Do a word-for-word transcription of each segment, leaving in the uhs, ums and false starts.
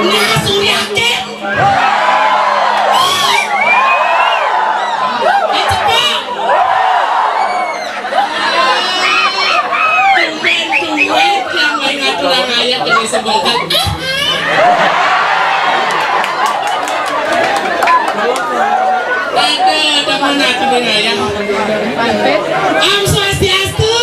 Nah, Surya Ken. Eh, cepet. Tumben-tumben tiang main ngaturang ayah ke desa Bengkal. Ada, ada mana tuh ayah? Om Swastiastu.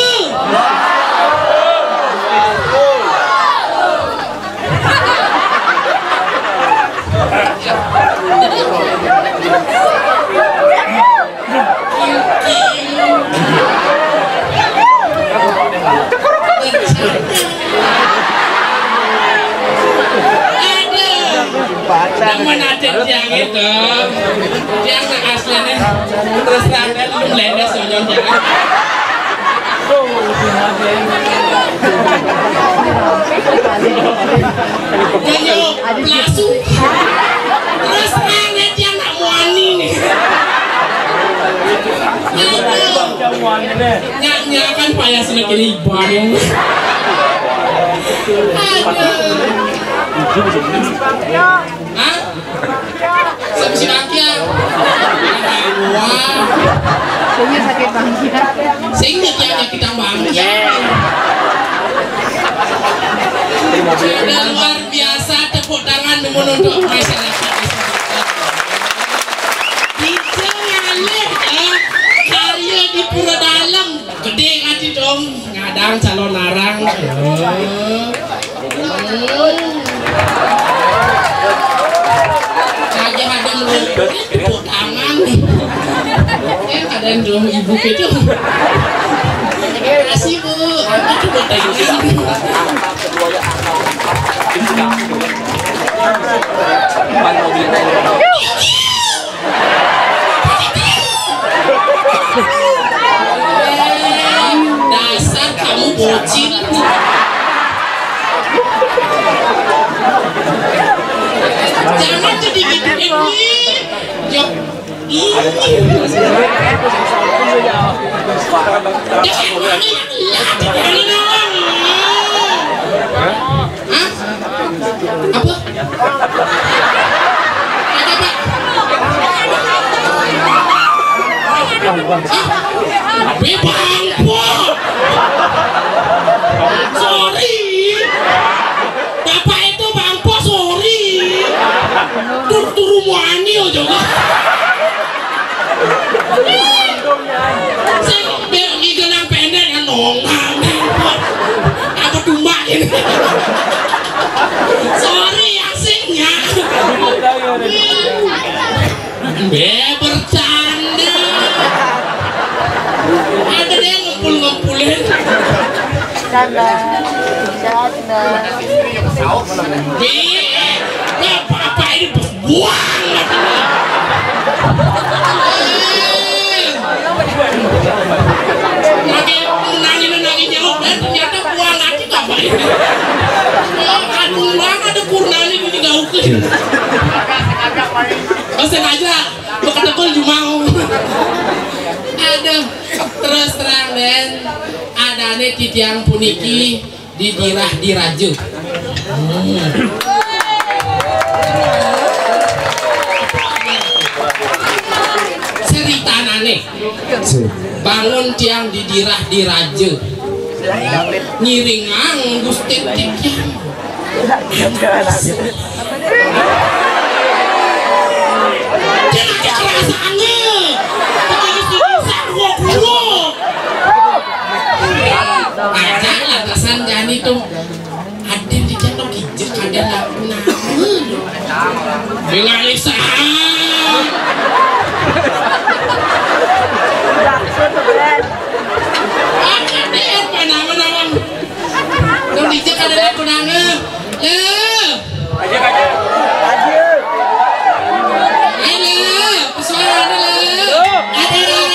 Aduh. Namun ada tiang itu, tiang nak aslinya terus terang kan, lu melenda sonyong jangan. Kayu pelasu. Terus terang dia nak muani nih. Aduh. Nyak, nyak kan payah sudah kini ibadah. Aduh. Hah? Sing si Bagja. Wah. Sing sakit Bagja. Sing nyakitang Bagja. Sudah luar biasa, tepuk tangan dulu untuk masyarakat. Bisa ngalih, eh, karya di Pura Dalam. Gede hati dong, ngadang calon arang. Kagak ada melukis, tepuk tangan. Eh, ada dong ibu gitu. Terima kasih, Bu. Aku tepuk tangan. Dasar kamu bocil. Jangan jadi gitu, ini. Jok. Ini. Jangan, ini, ini, ini. Hah? Apa? Apa, Pak? Hah? Be Bangpo. Sorry. Bapak itu Bangpo, sorry. Tur turu muani juga. Sing, be, iga nang pendek ya nongang. Apa tumbak ini? Sorry, asingnya. Be, bercanda. Ada deh ngumpul-ngumpulin. Canda. Canda. Be, be, apa-apa ini buang. Pakai nangin, nangin jauh, dan ternyata buang hati apa ini? Aduh, ada purnani itu juga oke. Oh, sengaja, gua ketekul jumau. Aduh, terus terang, Den, ada nih titiang puniki. Didirah diraja. Hmm. Ceritanane. Bangun tiang didirah diraja. Ngiringang Gusti tiang. Dia kerasane. Dia kerasane. Ada lantasan jani tuh. Adin di channel kijek ada lagu nama. Dengan Isaan. Ada deh apa nama-nama. Dong kijek ada lagu nama. Leh. Ayo, Leh. Pesuara ada, Leh. Ada, Leh.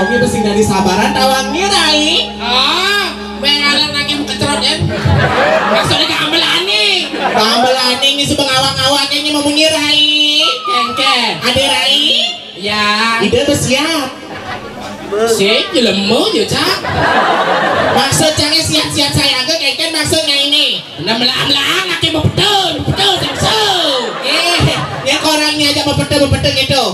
Ini pasti dari sabaran tawangnya, Rai. Ah, mengalir lagi mau kecrot, ya. Maksudnya gamelane. Gamelane ini suka ngawak-ngawak ini mau munyi, Rai. Kengken. Ada, Rai? Ya. Ide bersiap. Sik, jelemu ya, Cak. Maksud cari siap-siap saya ke kengken maksudnya ini. Nah, melang-melang, laki mau betul, betul, langsung. Eh, ya orangnya aja mau betul, mau betul gitu.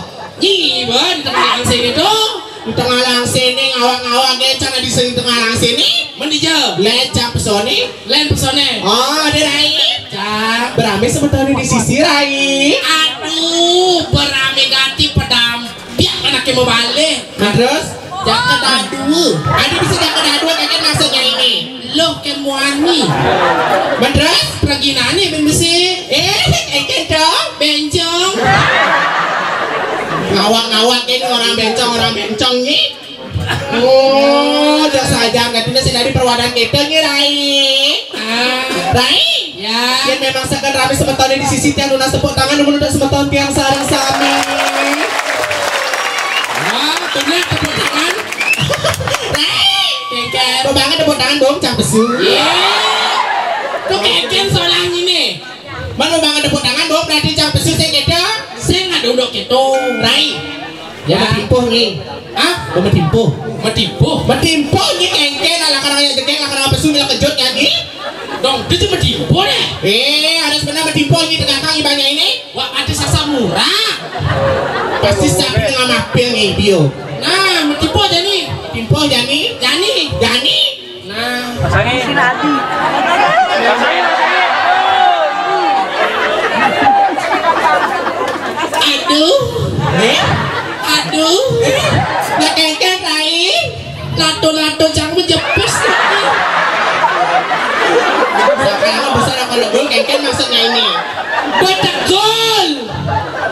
Nyi, Bon, tenang sini tuh. Di tengah langsini, ngawak-ngawak, ge, cara di sini tengah langsini. Mendija. Lecak pesoni. Len pesone. Oh, ada Rai. Cak. Berame sebetulnya di sisi Rai. Aduh, berame ganti pedam. Biar anaknya mau balik. Nah, terus? Jaka dadu. Ada bisa jaka dadu, kagak maksudnya ini. Loh, kan muani. Nah, terus? Pergi nani ben besi. Eh, kengken dong. Bencong. Ngawak-ngawak ini orang bencong, orang bencong nih. Oh, jas aja nggak tuh sih dari perwadan kita nih, Rai. Ah. Rai. Ya. Yang memang sekan rame semeton di sisi tiang lunas tepuk tangan dulu untuk semeton tiang sareng sami. Wah, bener tepuk tangan. Rai. Kengken. Mau banget tepuk tangan dong, cang pesu. Iya. Tuh kengken soalnya nih. Mana mau banget tepuk tangan dong, berarti cang pesu saya gitu. Saya nggak duduk gitu. Rai. Ya. Mau timpuh nih. Hah? Mau timpuh. Mau timpuh. Mau timpuh nih kengken, ala karang yang jegeng, ala karang pesu, ala kejut nyanyi. Dong, itu cuma timpuh deh. Eh, harus benar mau timpuh nih, tengah kang ibanya ini. Wah, ada sasa murah. Pasti sapi dengan mapil nih, bio. Nah, mau timpuh aja nih. Timpuh, Jani. Jani. Jani. Nah. Pasangin. Aduh. Eh? Aduh. Eh? Nggak kengken, Rai. Lato-lato cang menjepus. Sekarang besar apa legul kengken maksudnya ini? Gue tegul.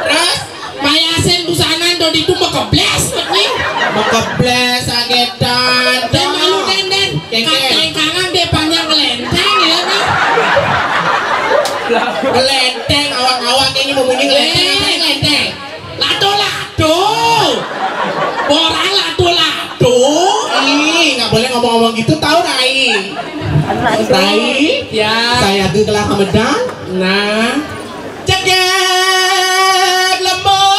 Terus? Payasin busana dodi itu mekebles, nih. Mekebles, agetan. Dan malu, Den, Den. Kengken. Kateng kangen, dia panjang ngelenteng, ya, nih. Ngelenteng, awak-awak ini mau bunyi ngelenteng, apa ngelenteng? Lato-lato. Orang lato-lato. Ih, nggak boleh ngomong-ngomong gitu, tahu, Rai? Rai? Ya. Saya tuh telah kemedan. Nah. Cegat lembong.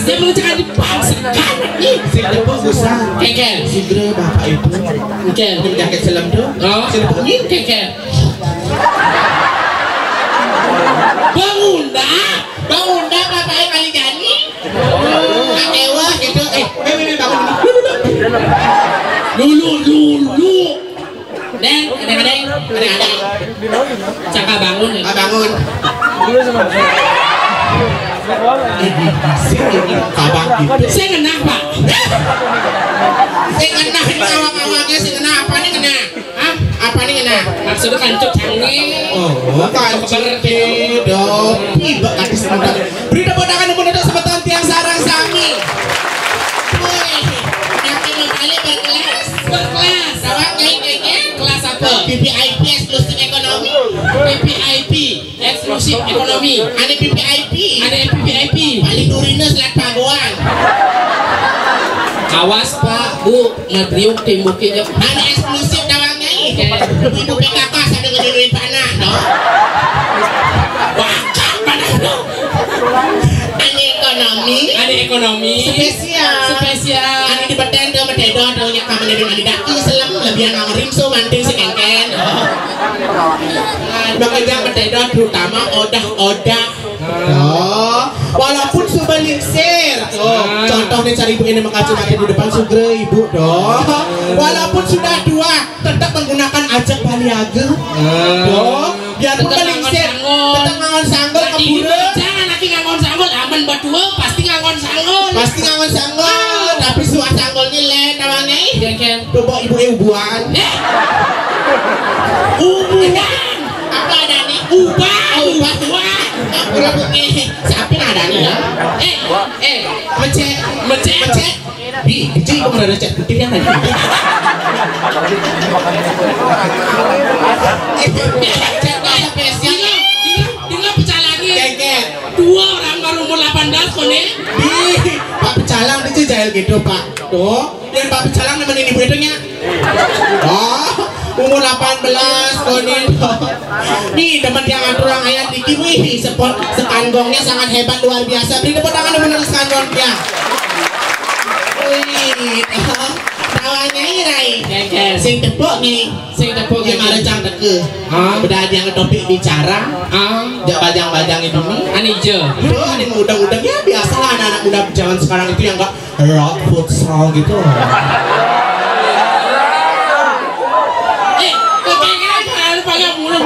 Saya mau cakap di pangsa kan ni. Sing tepuk usah. Kekel. Sidra bapak ibu. Kekel. Ini jaket selem tu. Oh. Sing tepuk ni. Kekel. Bangun dah. Bangun dah, bapak ibu kali gani. Akewa gitu. Eh, weh, weh, weh, bangun dulu. Dulu, dulu. Dulu, dulu. Deng, kadang-kadang, kadang-kadang. Cakap bangun. Ah, bangun. Sing ini kabang gitu. Saya ngenah, Pak. Saya ngenah ini awak-awaknya, saya ngenah. Apa nih ngenah? Hah? Apa nih ngenah? Maksudnya kancut canggih. Oh, kancut. Dopi, Pak, artis muda. Beri tepuk tangan untuk semeton tiang sarang sami. Woi, yang kembali berkelas. Berkelas. Rawang nyai kayaknya. Kelas apa? V V I P eksklusif ekonomi. V V I P eksklusif ekonomi. Ada V V I P. Ada V V I P. Paling durina selat pagoan. Awas, Pak, Bu, ngadriuk timbuknya. Ada eksklusif tawang nyai. Oke. Ibu P K K sampai ngeduduin panak, no? Wakak panak, no? Ada ekonomi. Ada ekonomi. Spesial. Spesial. Ada di beten tu, beten tu, tu, yang kamu lebih mandi daki, selam, lebih yang ngering, so, manting, sekengken. Bekerja beten tu, terutama odah-odah. Oh, walaupun sudah lingsir. Oh, contohnya cari ibu ini mengkacu mati di depan sugra ibu dong. Walaupun sudah tua, tetap menggunakan ajak baliaga. Dong, biarpun tetap melingsir, tetap ngangon sanggul. Jangan lagi ngangon sanggul, aman berdua pasti ngangon sanggul. Pasti ngangon sanggul, tapi suah sanggulnya lain namanya. Ken, Ken. Coba ibu eh ubuan. Eh. Ubuan. Apa ada nih? Ubah, ubah, ubah. Berapa nih? Siapa ada nih ya? Eh, eh, mecek, mecek, mecek. Bi, kecil kok ada cat putih kan? Cat spesial. Dengar, dengar pecah lagi. Keket. Dua orang baru umur delapan belas kok nih. Bi, Pak Pecalang itu jahil gitu, Pak. Tuh, dan Pak Pecalang nemenin ibu itu nya. Oh, umur delapan belas kok nih. Nih, teman yang atur orang ayat dikit, wih, sepot, sekanggongnya sangat hebat, luar biasa. Beri tepuk tangan teman sekanggong dia. Wih, tawanya irai. Keket. Sing tepuk nih. Sing tepuk. Dia marah cang teke. Ah. Udah dia ngetopik bicara. Ah. Jak bajang-bajang itu nih. Ani je. Itu ada yang udah-udah ya biasalah anak-anak muda zaman sekarang itu yang enggak rock futsal gitu. Eh, kok kira-kira jangan pakai mulu.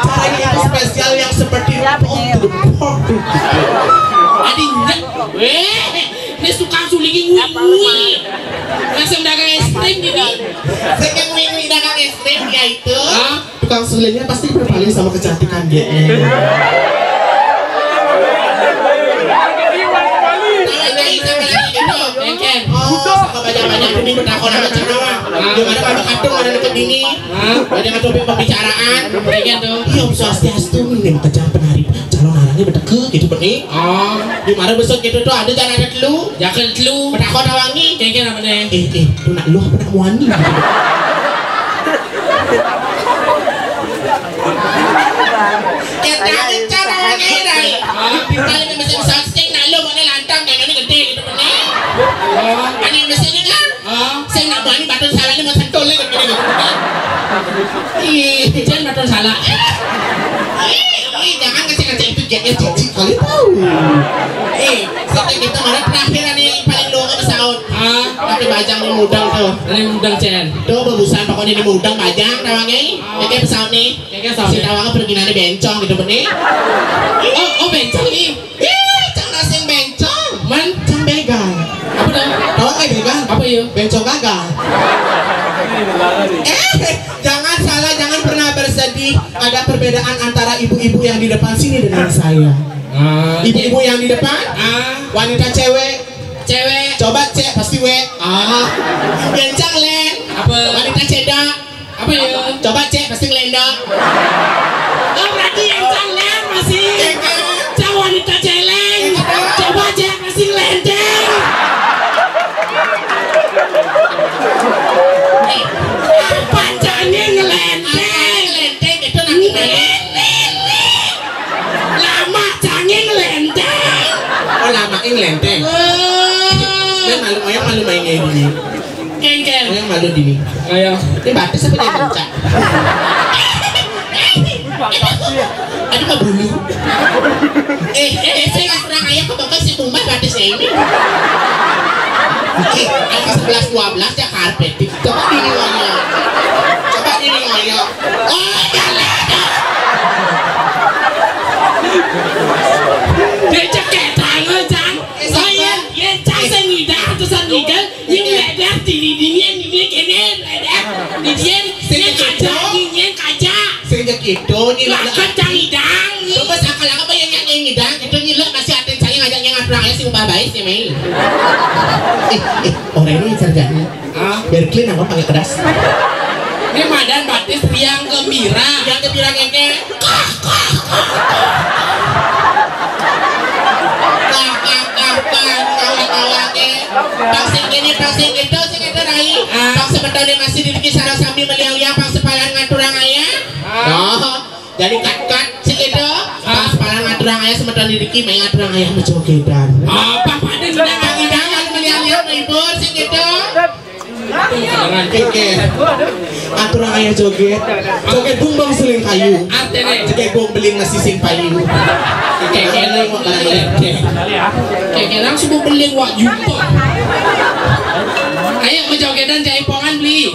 Caranya itu spesial yang seperti pom to the pop gitu. Adinya, weh, ini suka sulingin ngui-ngui. Langsung dagang es krim ini. Saya kan ngui-ngui dagang es krim ya itu. Hah? Tukang sulingnya pasti berpaling sama kecantikan dia. Ken, Ken. Oh, sama banyak-banyak ini bertakon sama carawa. Gimana kalau katung ada deket bini? Hah? Ada yang ngatopik pembicaraan. Ken tuh. Iya, Om Swastiastu nih, nih, kerjaan penari calon arangnya bedeke gitu, Beni. Oh. Gimana besok gitu tuh, ada jangan ada telu. Jangan telu. Bertakon awangi. Ken, Ken apa nih? Eh, eh, itu nak lu apa nak muani gitu. Kita cara orang kaya dah. Paling mesti bisa sing nak lu mana lantang dan ini gede gitu, Beni. Oh. Ada yang mesti dengar. Ah. Sing nak bani baton salah ni mau sentul ni kena. Ih, jangan baton salah. Ih, ih, jangan kecil-kecil itu, dia jijik kali tahu. Eh, sing kita mana terakhir ni paling dua ke pesawat. Ah. Pakai bajang ni mudang tu. Ini mudang, Ken. Tu bagusan pokoknya ni mudang bajang namanya. Pakai pesawat ni. Pakai pesawat. Si tawang pergi nani bencong gitu, Beni. Oh, oh, bencong ni. Ih, cang sing bencong. Man? Cang begal. Apa dah? Tahu eh begal? Apa ya? Bencong gagal. Eh, jangan salah, jangan pernah bersedih. Ada perbedaan antara ibu-ibu yang di depan sini dengan saya. Ah. Ibu-ibu yang di depan, ah, wanita cewek. Cewek. Coba cek pasti we. Ah. Bencong len. Apa? Wanita cedok. Apa ya? Coba cek pasti ngelendok. Oh, berarti yang cang lean masih. Iya, kan? Cang wanita celeng. Iya, kan? Coba cek pasti ngelenteng. Eh, apa cangnya ngelenteng? Ngelenteng itu nanti. Lama cangnya ngelenteng. Ing lenteng. Wah. Dia malu, oyang malu main kayak gini. Kengkeng. Oyang malu gini. Ayo. Ini batis apa dia puncak? Ada apa bulu? Eh, eh, saya nggak pernah ayah ke Bogor, si Umar batisnya ini. Eh, ada sebelas dua belas ya karpet. Coba gini ngomong. Coba gini ngomong. Oh, jangan. Dia cekek tangan, Cang. Oh, iya, iya, Cang, saya ngidah, terus saya ngidah. Ini ledak, dini, dini, dini, kene, ledak. Dini, sing kaca, dini, kaca. Sing gitu, ini lah, ledak. Kan cang idang, nih. Coba sakal apa yang nyanyi idang? Itu nyilek masih atin saya ngajak yang ngatur aja sing ubah baik sih, Mei. Eh, eh, orang ini sarjana. Ah. Biar clean apa pakai keras? Ini madan batis riang gembira. Riang gembira keke. Kah, kah, kah, kah, kawan-kawan, eh. Pang sing kene, pang sing gitu, sing itu, Rai. Ah. Pang semeton masih didiki sareng sami meliau ya, pang sepalan ngaturang ayah. Ah. Nah, jadi kat-kat, sing gitu. Ah. Pang sepalan ngaturang ayah, semeton didiki, main ngaturang ayah, mejogedan. Ah, pang pada sudah. Pang idangan meliau-liau, menghibur, sing gitu. Dengan keke. Atur ayah joget. Joget bumbang seling kayu. Artinya. Joget bumbling masih sing payu. Keke nang kok barang lete. Keke langsung bumbling wak jumpa. Ayo, mejogedan jaipongan beli.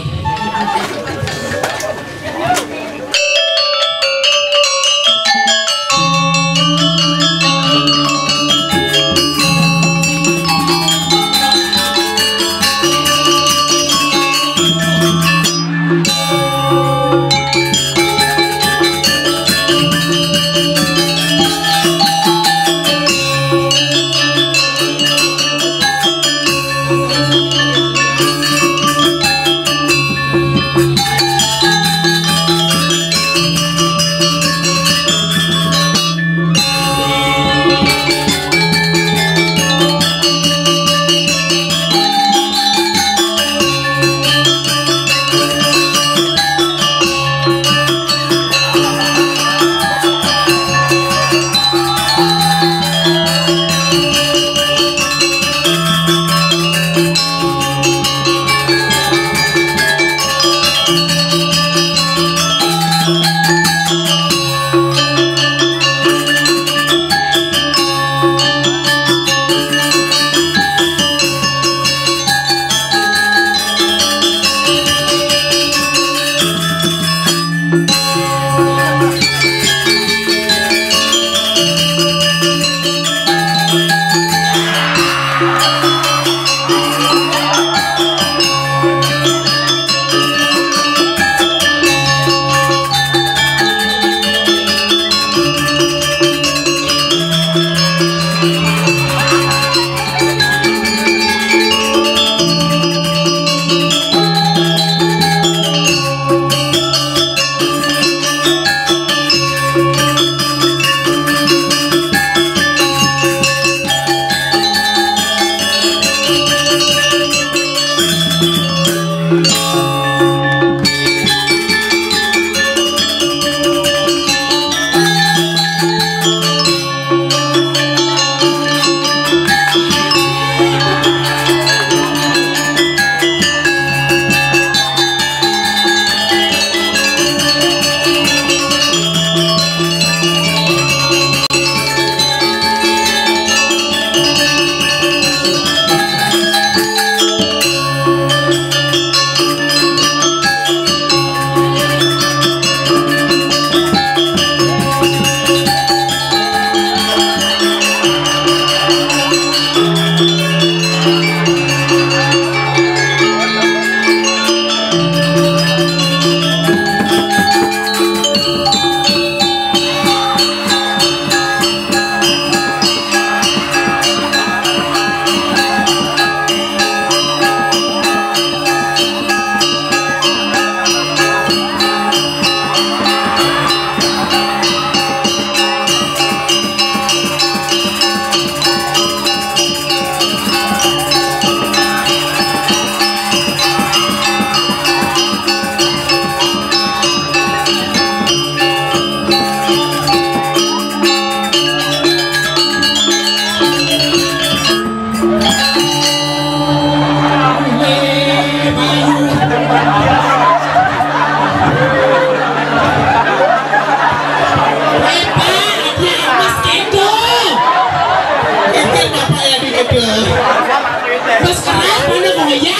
Terus kenapa nih, Boya?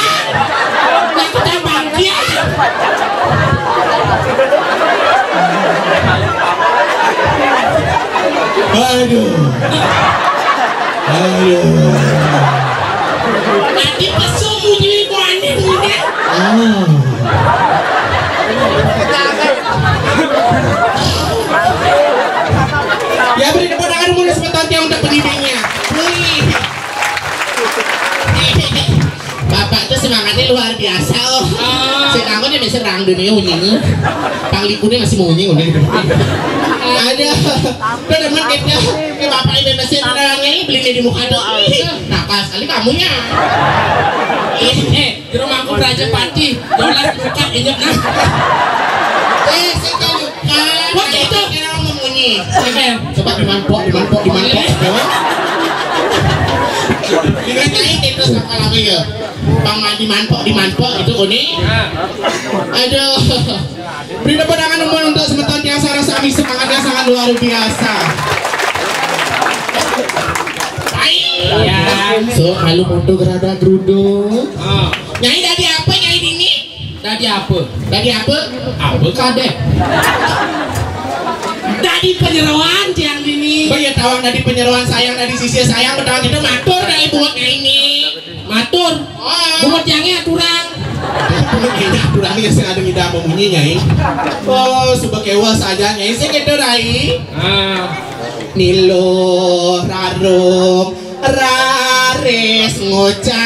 Aku tambang dia. Aduh. Aduh. Nanti pesumu di kuanin punya. Ah. Ya, beri tepuk tangan dulu semeton tiang untuk pendidikannya. Wih. Bapak tuh semangatnya luar biasa, oh. Ah. Saya kangen dia masih rang dunia unying. Panglipunnya masih mau unying, udah gitu. Ada. Udah demen gitu. Ke bapak ini masih terangnya ini belinya di muka tuh. Ih, nakal sekali kamunya. Eh, di rumah aku Raja Pati, dolar buka, injek nah. Eh, saya tahu. Kan, wah, itu. Kira mau munyi. Oke. Coba dimampok, dimampok, dimampok. Iya. Dikatain terus kepala ya. Pang dimampok, dimampok itu kuning. Aduh. Beri tepuk tangan dulu untuk semeton tiang sareng sami, semangatnya sangat luar biasa. Baik. Ya. So, kalau moto gerada geruduk. Oh. Nyai dari apa, Nyai dini? Dadi apa? Dadi apa? Apa kadek? Dadi penyeroan tiang dini. Bang, ya tawang dadi penyeroan sayang, dadi sisir sayang, betawi itu matur dari buat ini. Matur. Oh. Buat tiangnya kurang. Buat ini kurang ya, sing ada ngidam munyi, Nyai. Oh, suba kewa saja, Nyai. Sing itu, Rai. Ah. Nilo rarung raris ngucang.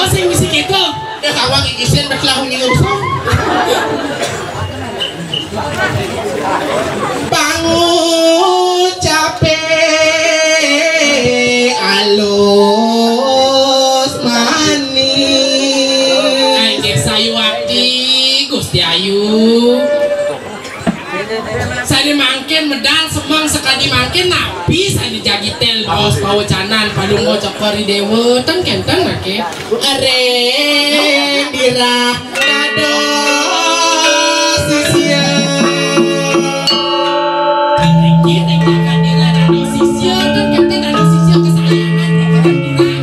Oh, sing mesti gitu. Ya, kawan isin betlah nyusung. Pangucape alus manis. Inggih sayuwakti, Gusti Ayu. Sane mangkin medal semeng sekadi mangkin napi sane jagi tel baos pawecanan padunggo cokor i dewa ten kenten mangke. Are birah dados sisia. Iki nek kakak dira dados sisia, kan kata dados sisia kesayangan Roro Durang.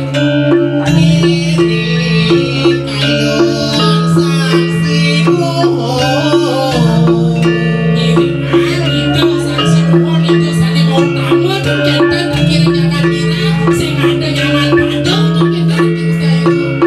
Ngiring kayun Sang Sinuhun. Ngiring kayun Sang Sinuhun itu sane mau tamat, kan kata ngiring kakak dira, sing ada nyaman padha, kan kata ngiring kayun.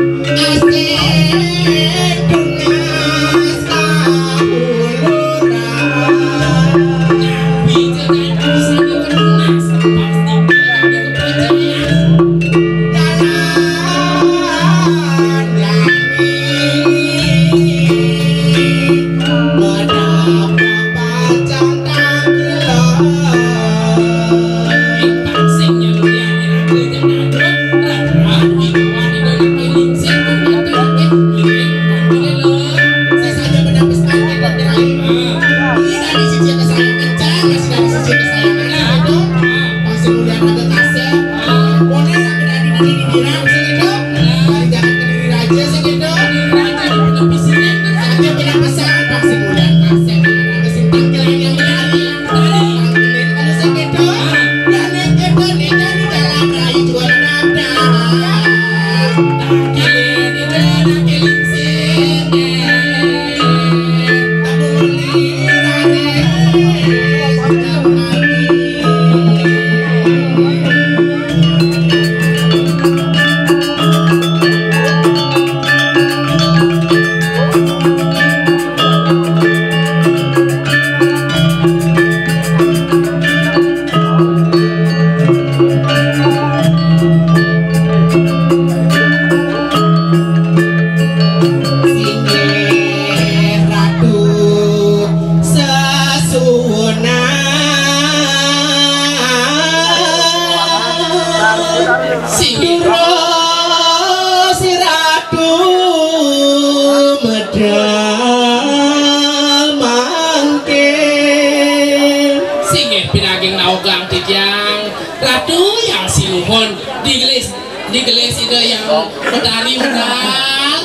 Sesuwunan. Sing. Dura si Ratu medal mangkin. Sing nggih pinaging naogang titiang Ratu Yang Sinuhun digelis, digelis Ida Yang Betari medal.